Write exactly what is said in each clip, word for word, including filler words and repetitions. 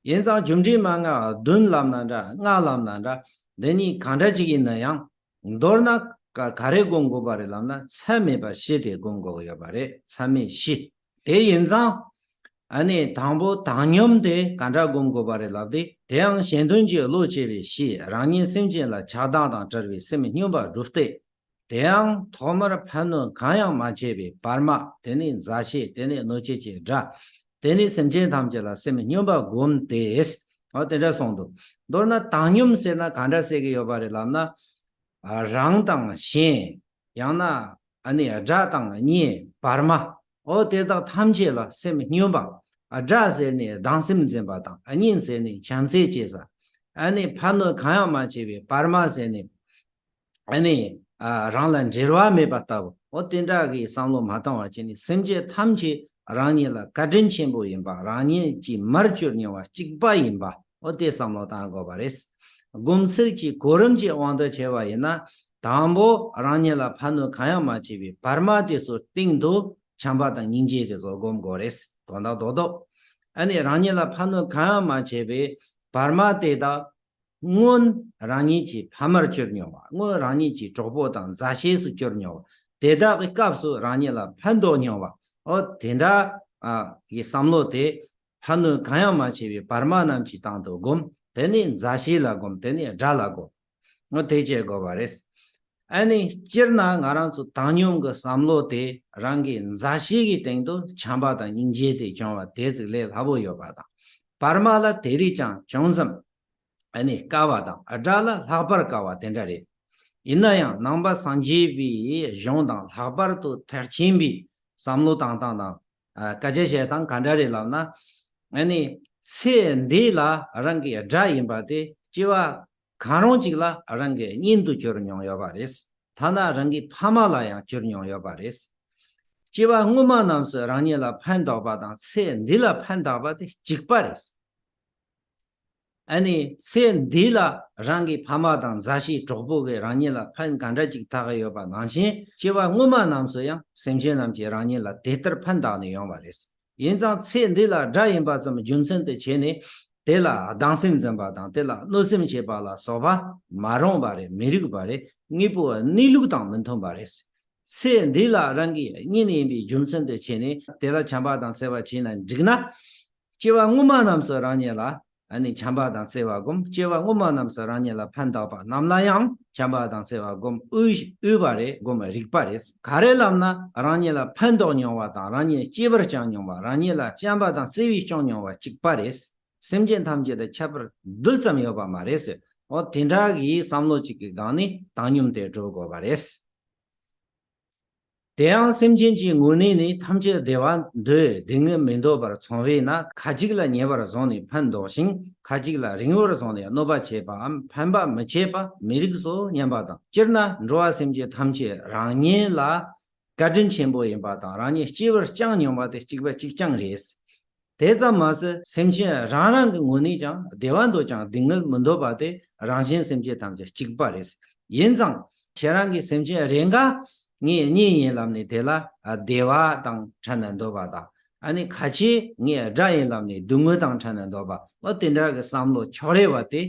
ཡིན་ཙང་རྒྱུ་འབྲས་མན་ངག་བདུན་ལབ་ན་འདྲ། ལྔ་ལབ་ན་འདྲ། འདི་གཉིས་གང་འདྲ་ཅིག་ཡིན་ན་ཡང་། མདོར་ན་ག་ག་རེ་སྒོམ་དགོས་པ་རེད་ལབ་ན། མཚམས་མེད་པ་བཞི་དེ་སྒོམ་དགོས་ཀྱི་ཡོད་པ་རེད། མཚམས་མེད་བཞི། དེ་ཡིན་ཙང་། ཨ་ནི་དང་པོ་བཏང་སྙོམས་དེ་ག་འདྲ་སྒོམ་དགོས་པ་རེད་ལབ་དུས། དེའང་གཞན་དོན་གྱི་བློ་བྱེད་པའི་གཞི། རང་ཉིད་སེམས་ཅན་ལ་ཆགས་སྡང་དང་བྲལ་བའི་སེམས་སྙོམས་པར་སྒྲུབ་སྟེ། དེའང་ཐོག་མར་ཕན་གནོད་གང་ཡང་མ་བྱས་པའི་བར་མ། དེ་ནས་མཛའ་བཤེས། དེ་ནས་གནོད་བྱེད་ཀྱི་དགྲ། དེ་ནས་སེམས་ཅན་ཐམས་ཅད་ལ་སེམས་སྙོམས་པར་བསྒོམས་ཏེ། འོ་དེ་འདྲ་གསུངས་འདུག་མདོར་ན་བཏང་སྙོམས་ཟེར་ན་ག་འདྲ་ཟེར་གྱི་ཡོད་པ་རེད་ལབ་ན། ཨ་རང་དང་གཞན། ཡང་ན་ཨ་ནི་དགྲ་དང་གཉེན། བར་མ། འོ་དེ་དག་ཐམས་ཅད་ལ་སེམས་སྙོམས་པ། ཨ་དགྲ་ཟེར་ནས་སྡང་སེམས་འཛིན་པ་དང་། གཉེན་ཟེར་ནས་བྱམས་བརྩེ་བྱེད་ས། ཨ་ནི་ཕན་གནོད་གང་ཡང་མ་བྱས་པའི་བར་མ་ཟེར་ནས། ཨ་ནི་ཨ་རང་ལ་འབྲེལ་བ་མེད་པ་ལྟ་བུ། འོ་དེ་འདྲ་གི་བསམ་བློ་མ་བཏང་བ་བྱས་ནས། སེམས་ཅན་ཐམས་ཅད་རང་ཉིད་ལ་བཀའ་དྲིན་ཆེན་པོ་ཡིན་པ། རང་ཉིད་ཀྱི་མར་གྱུར་མྱོང་བ་གཅིག་པ་ཡིན་པ། འོ་དེ་བསམ་བློ་བཏང་དགོས་པ་རེད། སྒོམ་ཚུལ་གྱི་གོ་རིམ་གྱི་དབང་དུ་བྱས་པ་ཡིན་ན། དང་པོ་རང་ཉིད་ལ་ཕན་གནོད་གང་ཡང་མ་བྱས་པའི་བར་མ་དེ་ཚོའི་སྟེང་དུ་བྱམས་པ་དང་སྙིང་རྗེ་དེ་ཚོ་སྒོམ་དགོས་རེད། དོན་དག་རྡོག་རྡོག་ཨ་ནི་རང་ཉིད་ལ་ཕན་གནོད་གང་ཡང་མ་བྱས་པའི་བར་མ་དེ་དག་སྔོན་རང་ཉིད་ཀྱི་ཕ་མར་གྱུར་མྱོང་བ། སྔོན་རང་ཉིད་ཀྱི་གྲོགས་པོ་དང་མཛའ་བཤེས་སུ་གྱུར་མྱོང་བ། དེ་དག་གི་སྐབས་སུ་རང་ཉིད་ལ་ཕན་ཐོགས་མྱོང་བ། འོ་དེ་འདྲ་ཨ་གི་བསམ་བློ་དེ། ཕན་གནོད་གང་ཡང་མ་བྱས་པའི་བར་མ་རྣམས་ཀྱི་སྟེང་དུ་བསྒོམ། དེ་ནས་མཛའ་བཤེས་ལ་བསྒོམ། དེ་ནས་དགྲ་ལ་བསྒོམ། འོ་དེ་བྱེད་དགོས་པ་རེད། ཨ་ནི་སྤྱིར་ན་ང་རང་ཚོ་བཏང་སྙོམས་ཀྱི་བསམ་བློ་དེ་རང་གི་མཛའ་བཤེས་ཀྱི་སྟེང་དུ་བྱམས་པ་དང་སྙིང་རྗེ་དེ་བྱུང་བ་དེ་ཙིག་ལས་སླ་པོ་ཡོད་པ་དང་། བར་མ་ལ་དེ་རིགས་ཀྱང་ཅུང་ཙམ་ཨ་ནི་དཀའ་བ་དང་། དགྲ་ལ་ལྷག་པར་དཀའ་བ་དེ་འདྲ་རེད། ཡིན་ན་ཡང་ནང་པ་སངས་རྒྱས་པའི་གཞུང་དང་ལྷག་པར་དུ་ཐེག་ཆེན་པའི་བསམ་བློ་བཏང་སྟངས་དང་། ཨ་སྐད་ཆ་བཤད་སྟངས་ག་འདྲ་རེད་ལབ་ན། ཨ་ནི་ཚེ་འདི་ལ་རང་གི་དགྲ་ཡིན་པ་དེ་སྐྱེ་བ་གང་རུང་ཅིག་ལ་རང་གི་གཉེན་དུ་གྱུར་མྱོང་ཡོད་པ་རེད། ཐ་ན་རང་གི་ཕ་མ་ལ་ཡང་གྱུར་མྱོང་ཡོད་པ་རེད། སྐྱེ་བ་སྔོན་མ་རྣམས་སུ་རང་ཉིད་ལ་ཕན་ཐོགས་པ་དང་ཚེ་འདི་ལ་ཕན་བཏགས་པ་དེ་གཅིག་པ་རེད། ཨ་ནི་ཚེ་འདི་ལ་རང་གི་ཕ་མ་དང་མཛའ་བཤེས་གྲོགས་པོ་གིས་རང་ཉིད་ལ་ཕན་ག་འདྲ་ཅིག་བཏགས་ཡོད་པ་ནང་བཞིན། སྐྱེ་བ་སྔོན་མ་རྣམས་སུ་ཡང་སེམས་ཅན་རྣམས་ཀྱིས་རང་ཉིད་ལ་དེ་ལྟར་ཕན་བཏགས་ནས་ཡོང་བ་རེད། ཡིན་ཙང་ཚེ་འདི་ལ་དགྲ་ཡིན་པ་ཙམ་རྒྱུ་མཚན་དུ་བྱས་ནས། དེ་ལ་སྡང་སེམས་འཛིན་པ་དང་། དེ་ལ་གནོད་སེམས་བྱེད་པ་ལ་སོགས་པ་མ་རུང་བ་རེད། མི་རིགས་པ་རེད། དངོས་པོ་གནས་ལུགས་དང་མི་མཐུན་པ་རེད། ཚེ་འདི་ལ་རང་གི་གཉེན་ཡིན་པའི་རྒྱུ་མཚན་དུ་བྱས་ནས་དེ་ལ་བྱམས་པ་དང་བརྩེ་བ་བྱས་ན་འགྲིག་ན། སྐྱེ་བ་སྔོན་མ་རྣམས་སུ་རང་ཉིད་ལ་ཨ་ནི་བྱམས་པ་དང་བརྩེ་བ་སྒོམ། སྐྱེ་བ་སྔོན་མ་རྣམས་སུ་རང་ཉིད་ལ་ཕན་བཏགས་པ་རྣམས་ལ་ཡང་བྱམས་པ་དང་བརྩེ་བ་སྒོམ་འོས་འོས་པ་རེད། སྒོམ་རིགས་པ་རེད། ག་རེ་ལབ་ན། རང་ཉིད་ལ་ཕན་ཐོགས་མྱོང་བ་དང་། རང་ཉིད་སྐྱེ་བར་བསྐྱངས་མྱོང་བ། རང་ཉིད་ལ་བྱམས་པ་དང་བརྩེ་བས་སྐྱོང་མྱོང་བ་གཅིག་པ་རེད། སེམས་ཅན་ཐམས་ཅད་དང་ཁྱད་པར་རྡུལ་ཙམ་ཡོད་པ་མ་རེད་ཟེར། འོ་དེ་འདྲ་གི་བསམ་བློ་གཅིག་གི་སྒང་ནས་བཏང་སྙོམས་དེ་འགྲོ་དགོས་པ་རེད། དེའང་སེམས་ཅན་གྱི་ངོས་ནས་ནི་ཐམས་ཅད་བདེ་བ་འདོད། སྡུག་བསྔལ་མི་འདོད་པར་མཚོན་པས་ན། ཁ་ཅིག་ལ་ཉེ་བར་བཟུང་ནས་ཕན་འདོགས་ཤིང་། ཁ་ཅིག་ལ་རིང་བར་བཟུང་ནས་གནོད་པ་བྱེད་པའམ་ཕན་པ་མི་བྱེད་པ་མི་རིགས་སོ་སྙམ་པ་དང་། སྤྱིར་ན་འགྲོ་བ་སེམས་ཅན་ཐམས་ཅད་རང་ཉིད་ལ་བཀའ་དྲིན་ཆེན་པོ་ཡིན་པ་དང་། རང་ཉིད་སྐྱེ་བར་བསྐྱངས་མྱོང་བ་དེ་གཅིག་པ་གཅིག་རྐྱང་རེད། དེ་ཙམ་མ་ཟད་སེམས་ཅན་རང་རང་གི་ངོས་ནས་ཀྱང་བདེ་བ་འདོད་ཀྱང་སྡུག་བསྔལ་མི་འདོད་པ་དེ་རང་གཞན་སེམས་ཅན་ཐམས་ཅད་གཅིག་པ་རེད། ཡིན་ཙང་ཁྱེད་རང་གི་སེམས་ཅན་རེ་འགའ་ངའི་གཉེན་ཡིན་ལབ་ནས་དེ་ལ་བདེ་བ་དང་ཕྲལ་ནས་འདོད་པ་དང་། ཨ་ནི་ཁ་ཆེ་ངའི་དགྲ་ཡིན་ལབ་ནས་སྡུག་བསྔལ་དང་ཕྲལ་ནས་འདོད་པ། འོ་དེ་འདྲ་གི་བསམ་བློ་ཕྱོགས་རེ་བ་དེ་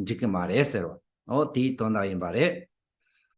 འགྲིག་གི་མ་རེད་ཟེར་བ། འོ་དེའི་དོན་དག་ཡིན་པ་རེད།